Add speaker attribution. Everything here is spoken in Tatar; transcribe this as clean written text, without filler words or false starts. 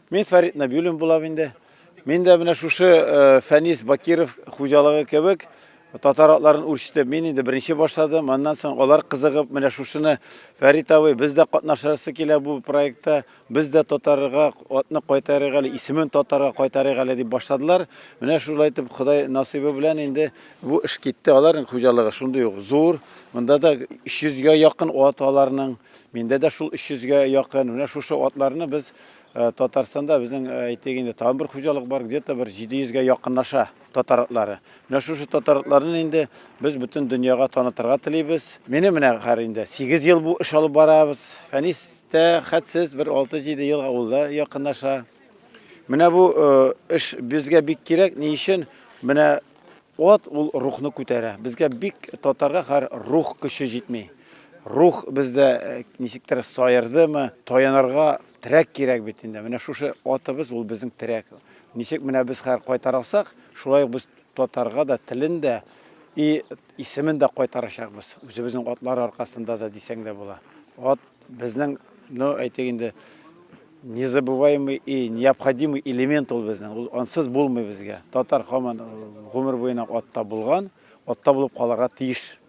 Speaker 1: Мин Фәрит Нәбиуллин булам инде. Мин дә менә шушы э, Фәнис Бакиров хуҗалыгы кебек татар атларын үрчетеп, мин инде беренче башладым. Аннан соң алар кызыгып, менә шушыны Фәрит абый, без дә катнашасы килә бу проектта, без дә татарга атны кайтарыйк әле, исемен татарга кайтарыйк әле дип башладылар. Менә шулай итеп Ходай насыйбы белән инде бу эш китте. Аларның хуҗалыгы шундый ук зур. Монда да 300 гә якын ат аларның. Миндә дә шул 300 гә якын. Менә шушы атларны без э, Татарстанда безнең э, әйтик инде тагын бер хуҗалык бар, где-то бер 700 гә якынлаша татар атлары. Менә шушы татар атларын инде без бөтен дөньяга танытырга телибез. Мине менә хәр инде 8 ел бу эш алып барабыз. Фәнис тә хәтсез бер 6-7 елга ул да якынлаша. Менә бу э, эш безгә бик кирәк. Ни өчен? Менә Ат ул рухны күтәрә. Безгә бик татарга хәр рух көче җитми. Рух бездә э, ничектер саердымы, таянырга терәк кирәк бит инде. Менә шушы атыбыз ул безнең терәк. Ничек менә без хәр кайтаралсак, шулай ук без татарга да телен дә и исемен дә кайтарачакбыз. Үзебезнең атлар аркасында да дисәң дә була. Ат безнең, ну, әйтик инде, незабываемый и необходимый элемент ул безнең. Ул ансыз булмый безгә. Татар һаман гомер буена атта булган, атта булып калырга тиеш.